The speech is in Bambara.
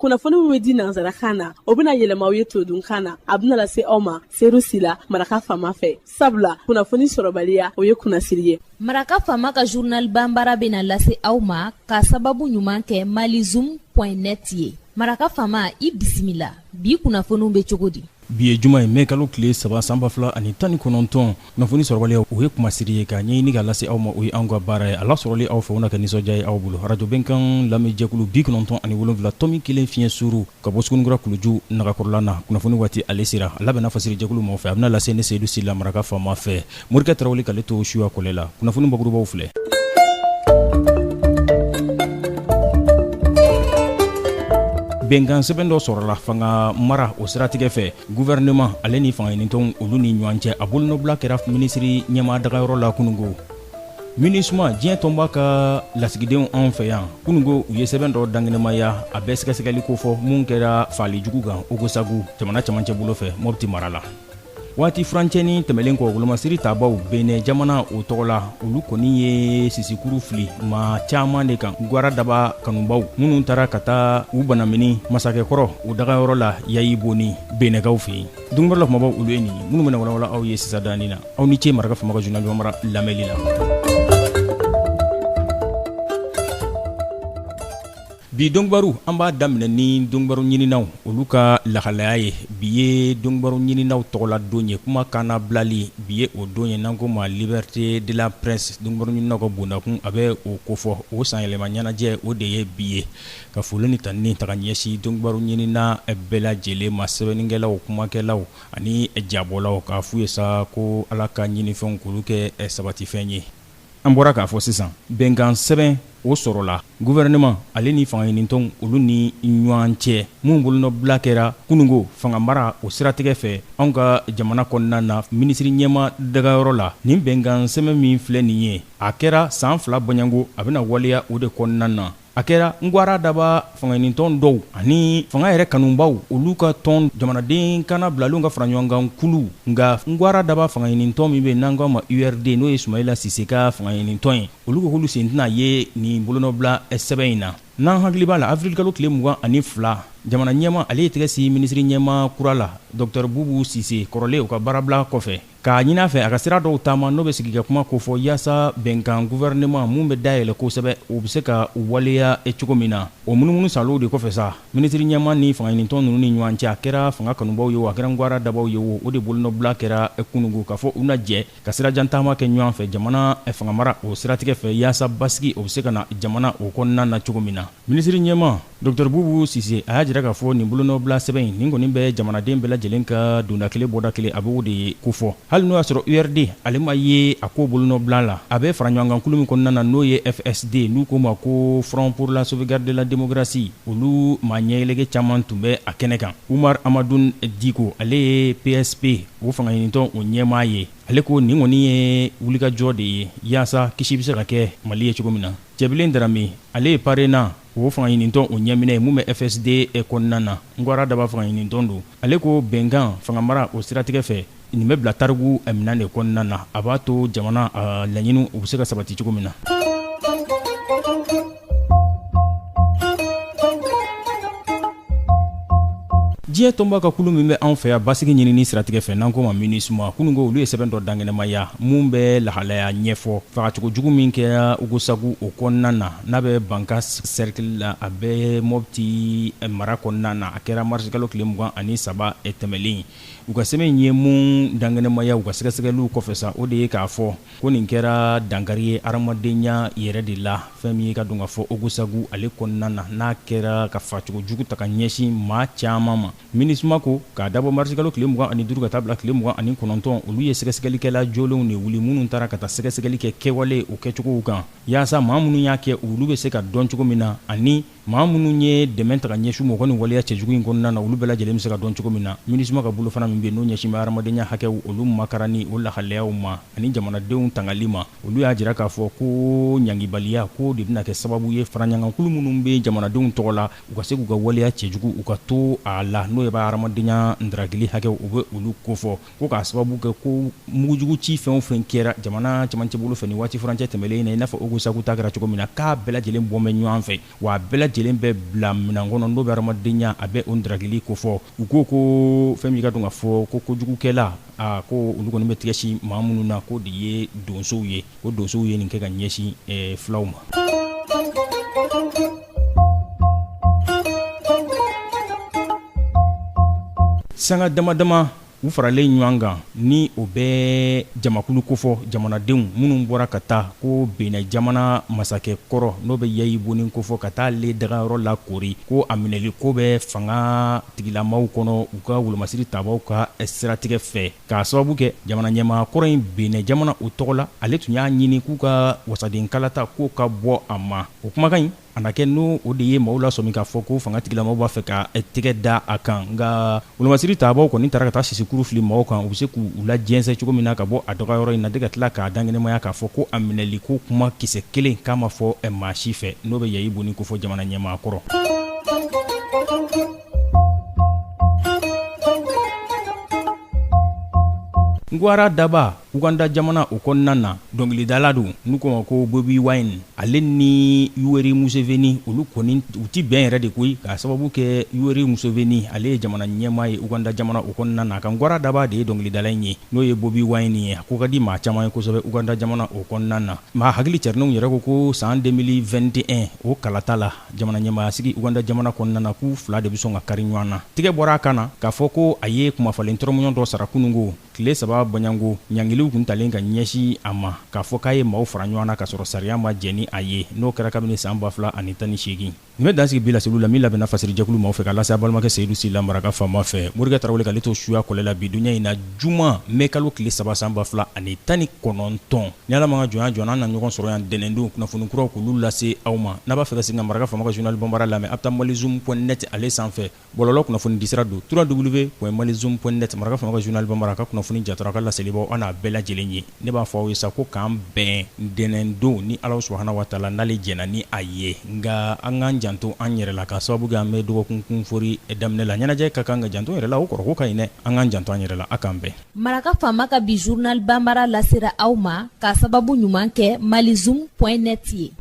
Kunnafoni min bɛ di nansarakan na, o bɛna yɛlɛma aw ye todunkan na. A bɛna lase aw ma Seyidu Sila, Maraka Faama fɛ. Sabula kunnafoni sɔrɔbaliya, o ye kunnasiri ye. Maraka Faama ka journal banbara bɛna lase aw ma ka sababu ɲuman kɛ malizoom point net ye. Maraka Faama, i bisimila. Bi kunnafoniw bɛ cogo di? Bi ye juma ye, mai kalo tile 3, san 2019. Kunnafoni sɔrɔbaliya, o ye kumasiri ye. K'a ɲɛɲini ka lase aw ma, o ye anw ka baara ye. A lasɔrɔli aw fɛ, o na kɛ nisɔndiya ye aw bolo. Arajo Bɛnkan lamɛnjɛkulu 97.7 fiɲɛ suru ka bɔ Sugunikura kuluju nagakɔrɔla na. Kunnafoni waati ale sera. A labɛnna fasirijɛkulu maaw fɛ, a bɛna lase ne Seyidu Sila, Maraka Faama fɛ. Morikɛ Tarawele k'ale to suya kɔlɛ la. Kunnafoni bakurubaw filɛ. Bɛnkan sɛbɛn dɔ sɔrɔla fanga mara o siratigɛ fɛ, gouvernement ale ni fangaɲinitɔnw olu ni ɲɔgɔn cɛ. A bolonɔbila kɛra minisiri ɲɛmaa dagayɔrɔ la kunungo. MINUSMA, diɲɛ tɔnba ka lasigidenw anw fɛ yan, kunungo u ye sɛbɛn dɔ dankɛnɛmaya. A bɛ sɛgɛsɛgɛli kofɔ mun kɛra faali jugu kan Ogosagu, jamana camancɛ bolo fɛ, Mɔpti mara la. Waati furancɛnin tɛmɛlen kɔ, wolomasiri tabaw Benɛ jamana o tɔgɔ la, olu kɔni ye sisikuru fili maa caman de kan, gwara daba kanubaw minnu taara ka taa u banamini masakɛkɔrɔ o dagayɔrɔ la Yayiboni, Benɛkaw fɛ yen. Donkibaru la kumabaw, olu ye nin ye minnu bɛna walawala aw ye sisan danin na. Aw ni ce Maraka Faama ka journal bambara lamɛnli la. Bi donkibaru, an b'a daminɛ ni donkibaru ɲininaw olu ka lahalaya ye. Bi ye donkibaru ɲininaw tɔgɔla don ye, kuma kannabilali bi ye o don ye, n'an ko ma liberté de la presse. Donkibaru ɲininaw ka bondakun, a bɛ o kofɔ. O sanyɛlɛma ɲɛnajɛ, o de ye bi ye. Ka foli ni tanuni ta ka ɲɛsin donkibaru ɲinina bɛɛ lajɛlen ma, sɛbɛnnikɛlaw, kumakɛlaw ani jabɔlaw, k'a f'u ye sa ko Ala ka ɲinifɛnw k'olu kɛ sabatifɛn ye. An bɔra k'a fɔ sisan, bɛnkan sɛbɛn o sɔrɔla gouvernement ale ni fangaɲinitɔnw olu ni ɲɔgɔn cɛ, mun bolonɔbila kɛra kunungo fanga mara o siratigɛ fɛ anw ka jamana kɔnɔna na, minisiri ɲɛmaa dagayɔrɔ la. Nin bɛnkan sɛbɛn min filɛ nin ye, a kɛra san 2 bɔɲɔgɔnko, a bɛna waleya o de kɔnɔna na. A kɛra Ngwara Daba fangaɲinitɔn dɔw ani fanga yɛrɛ kanubaw olu ka tɔn, jamanaden kannabilalenw ka faraɲɔgɔnkan kulu. Nka Ngwara Daba fangaɲinitɔn min bɛ n'an k'a ma URD, n'o ye Sumayila Sise ka fangaɲinitɔn ye, olu ko k'olu sen tɛna ye nin bolonɔbila sɛbɛn in na. N'an hakili b'a la, avril kalo tile 22, jamana ɲɛmaa ale ye tɛgɛ sin minisiri ɲɛmaa kura la, Docteur Bubu Sise, kɔrɔlen o ka baarabila kɔfɛ, k'a ɲini a fɛ a ka sira dɔw taama n'o bɛ sigi ka kuma kofɔ, yaasa bɛnkan gouvernement mun bɛ dayɛlɛ kosɛbɛ, o bɛ se ka waleya cogo min na. O munumunu salow de kɔfɛ sa, minisiri ɲɛmaa ni fangaɲinitɔn ninnu ni ɲɔgɔn cɛ, a kɛra fanga kanubaw ye o, a kɛra Ngwara Dabaw ye o, o de bolonɔbila kɛra kunungo, k'a fɔ u na jɛ ka sirajan taama kɛ ɲɔgɔn fɛ jamana fanga mara o siratigɛ fɛ, yaasa basigi o bɛ se ka na jamana o kɔnɔna na cogo min na. Minisiri ɲɛmaa Docteur Bubu Sise, a y'a jira k'a fɔ nin bolonɔbila sɛbɛn in, nin kɔni bɛ jamanaden bɛɛ lajɛlen ka donda kelen bɔda kelen, a b'o de kofɔ. Hali n'o y'a sɔrɔ URD ale ma ye a ko bolonɔbila la, a bɛ faraɲɔgɔnkankulu min kɔnɔna na, n'o ye FSD, n'u k'o ma ko Front pour la sauvegarde de la démocratie, olu maa ɲɛyɛlɛkɛ caman tun bɛ a kɛnɛ kan. Umar Amadun Diko, ale ye PSP o fangaɲinitɔn o ɲɛmaa ye, ale ko nin kɔni ye wulikajɔ de ye yaasa kisi bɛ se ka kɛ Mali ye cogo min na. Cɛbilen Darame, ale ye PARENA o fangaɲinitɔn o ɲɛminɛ ye mun bɛ FSD kɔnɔna na, Ngwara Daba fangaɲinitɔn don. Ale ko bɛnkan fanga mara o siratigɛ fɛ, nin bɛ bila tariku minɛn de kɔnɔna na, a b'a to jamana laɲiniw u bɛ se ka sabati cogo min na. Diɲɛ tɔnba ka kulu min bɛ anw fɛ yan basigi ɲinini siratigɛ fɛ, n'an k'o ma MINUSMA, kunungo olu ye sɛbɛn dɔ dankɛnɛmaya mun bɛ lahalaya ɲɛfɔ fagacogo jugu min kɛra Ogosagu o kɔnɔna na, n'a bɛ Bankass cercle la, a bɛ Mopti mara kɔnɔna na. A kɛra marisikalo tile 23 tɛmɛlen. U ka sɛbɛn in ye mun dankɛnɛmaya u ka sɛgɛsɛgɛliw kɔfɛ sa, o de ye k'a fɔ ko nin kɛra dankari ye hadamadenya yɛrɛ de la. Fɛn min ye ka dɔn k'a fɔ Ogosagu ale kɔnɔna na, n'a kɛra ka fagacogo jugu ta ka ɲɛsin maa caman ma. MINUSMA ko k'a dabɔ marisikalo tile 25 ka taa bila tile 29, olu ye sɛgɛsɛgɛlikɛla jolenw de wuli minnu taara ka taa sɛgɛsɛgɛli kɛ kɛwale o kɛcogow kan, yaasa maa minnu y'a kɛ olu bɛ se ka dɔn cogo min na, ani maa minnu ye dɛmɛ ta ka ɲɛsin u ma u ka nin waleya cɛjugu in kɔnɔna na, olu bɛɛ lajɛlen bɛ se ka dɔn cogo min na. MINUSMA ka bolofara min bɛ yen n'o ɲɛsin bɛ hadamadenya hakɛw olu makaranni o lahalayaw ma ani jamanadenw tangali ma, olu y'a jira k'a fɔ ko ɲangibaliya ko de bɛna kɛ sababu ye faraɲɔgɔnkankulu minnu bɛ jamanadenw tɔgɔ la, u ka se k'u ka waleya cɛjugu u ka to a la, n'o ye b'a hadamadenya ndaragili hakɛw u bɛ olu kofɔ, ko k'a sababu kɛ ko mugujugu ci fɛn o fɛn kɛra jamana camancɛ bolo fɛ nin waati furancɛ tɛmɛlen in na, i n'a fɔ Ogosagu ta kɛra cogo min na, k'a bɛɛ lajɛlen bɔ bɛ ɲɔgɔn fɛ, wa a bɛɛ lajɛlen lajɛlen bɛ bila minɛn kɔnɔ, n'o bɛ hadamadenya a bɛ o ndaragili kofɔ. U ko ko fɛn min ka dɔn ka fɔ ko kojugukɛla, a ko olu kɔni bɛ tigɛ sin maa minnu na, k'o de ye donsow ye, ko donsow ye nin kɛ ka ɲɛsin fulaw ma. Sanga dama dama u faralen ɲɔgɔn kan, ni o bɛ jamakulu kofɔ, jamanadenw minnu bɔra ka taa ko Benin jamana masakɛ kɔrɔ, n'o bɛ Yayi Boni kofɔ, ka taa ale dagayɔrɔ lakoori, ko a minɛli ko bɛ fanga tigilamaw kɔnɔ u ka wolomasiri tabaw ka siratigɛ fɛ, k'a sababu kɛ jamana ɲɛmaa kɔrɔ in Benin jamana o tɔgɔ la, ale tun y'a ɲini k'u ka wasaden kalata k'o ka bɔ a ma. O kumakan in a na kɛ n'o o de ye maaw lasɔmi k'a fɔ ko fanga tigilamaw b'a fɛ ka tɛgɛ da a kan. Nka wolomasiri tabaw kɔni taara ka taa sisikuru fili maaw kan, u bɛ se k'u lajɛnsɛn cogo min na ka bɔ a dagayɔrɔ in na, de ka tila k'a dankɛnɛmaya k'a fɔ ko a minɛli ko kuma kisɛ kelen k'a ma fɔ maa si fɛ, n'o bɛ Yayi Boni kofɔ jamana ɲɛmaa kɔrɔ. Ngwara Daba, Uganda jamana o kɔnɔna na, dɔnkilidala don n'u ko ma ko Bobi Wine, ale ni Yoweri Museveni, olu kɔni u ti bɛn yɛrɛ de koyi, k'a sababu kɛ Yoweri Museveni ale ye jamana ɲɛmaa ye Uganda jamana o kɔnɔna na. Ka Ngwara Daba de ye dɔnkilidala in ye, n'o ye Bobi Wine ye. A ko ka di maa caman ye kosɛbɛ Uganda jamana o kɔnɔna na. Maa hakili cɛrinenw yɛrɛ ko ko san 2021 o kalata la, jamana ɲɛmaaya sigi Uganda jamana kɔnɔna na, k'u fila de bɛ sɔn ka kari ɲɔgɔn na. Tigɛ bɔra a kan na k'a fɔ ko a ye kumafalen tɔrɔmɔɲɔgɔn dɔ sara kunungo tile 3 bɔɲɔgɔnko ɲangiliw kun talen ka ɲɛsin a ma, k'a fɔ k'a ye maaw fara ɲɔgɔn na k'a sɔrɔ sariya ma jɛn ni a ye, n'o kɛra kabini san 2018. Nin bɛ dan sigi bi laseliw la min labɛnna fasirijɛkulu maaw fɛ ka lase a balimakɛ Seyidu Sila Maraka faama fɛ. Morikɛ Tarawele k'ale to suya kɔlɛ la bi dunya in na, juma mɛ kalo tile 3 san 2019. Ni Ala ma ka jɔnya jɔ, an na ɲɔgɔn sɔrɔ yan dɛnɛndon kunnafoni kuraw k'olu lase aw ma. N'a b'a fɛ ka segin ka Maraka faama ka journal banbara lamɛn, a bɛ taa malizoom point net ale sanfɛ. Bɔlɔlɔ kunnafoni disira don www.malizoom.net. Maraka faama ka journal banbara ka kunnafoni jatara ka laselibaw an n'a bɛɛ lajɛlen ye. Ne b'a fɔ aw ye sa ko k'an bɛn ntɛnɛndon ni Ala subahana wa taala n'ale jɛnna ni a ye. Nka an k'an janto an yɛrɛ la, k'a sababu kɛ an bɛ dɔgɔkun kunfori daminɛ la. Ɲɛnajɛ ka kan ka janto yɛrɛ la, o kɔrɔ ko ka ɲi dɛ. An k'an janto an yɛrɛ la, a k'an bɛn. Maraka faama ka bi journal banbara lasera aw ma k'a sababu ɲuman kɛ malizoom point net ye.